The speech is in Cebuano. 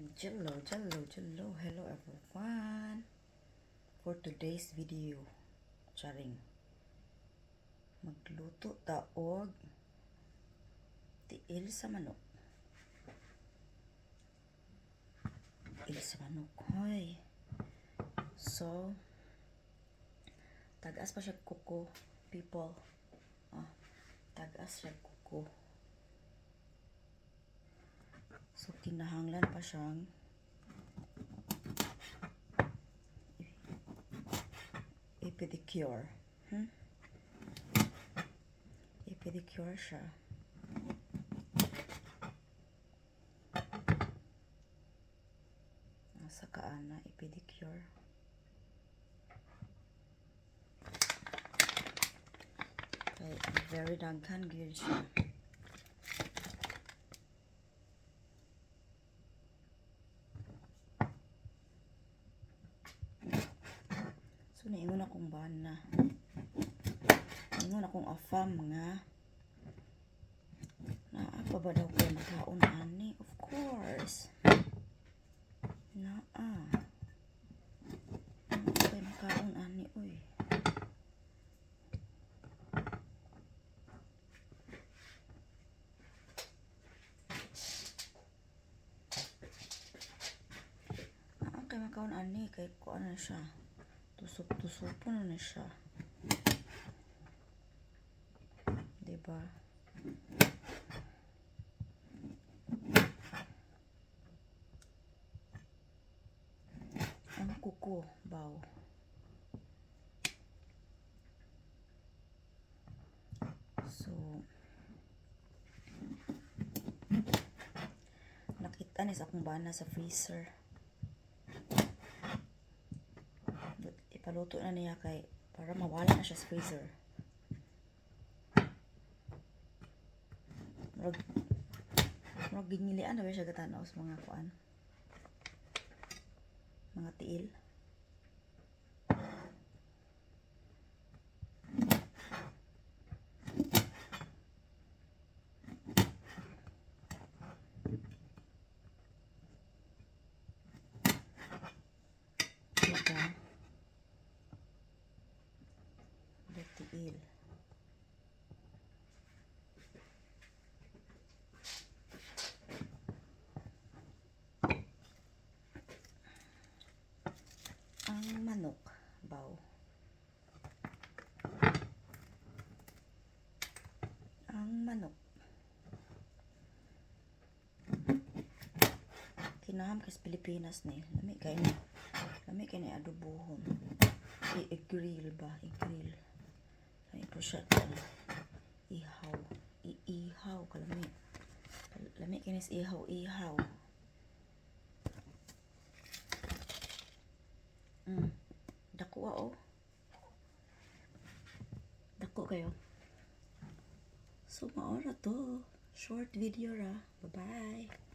Hello, hello, hello, hello everyone. For today's video, charing. Magluto ta og tiil sa manok. Tiil sa manok, hoy. So, tagas pa siya kuko, people. Ah, tagas siya kuko. So, kinahanglan pa siyang i-pedicure. I-pedicure siya. Nasa kaana, i-pedicure. Kay very daghan gyud siya. So, niingon akong bana. Niingon akong afam nga naa pa ba daw ko makaon ani? Of course. Naa. Naa pa makaon ani, uy. Naa kay makaon ani kay kuan na siya. Tusok-tusok na na siya. Diba? Ang kuko, baw. So, nakita ni sa akong bana sa freezer. Ipaluto na niya kay para mawala na siya sa freezer. Murag murag gingilian na ba siya gatanaw sa mga kuan? Mga tiil. Diba? The tiil. Ang manok, baw. Ang manok. Kinaham kay sa Pilipinas ni. Lami kay ni. Lami kay ni adobohon. I-grill ba? I-grill. Lami po siya. Ihaw. I-ihaw. Kalami. Lami kay ni sa ihaw. Ihaw. Dako ah, oh. Dako kayo. So, maora to. Short video ra. Bye-bye.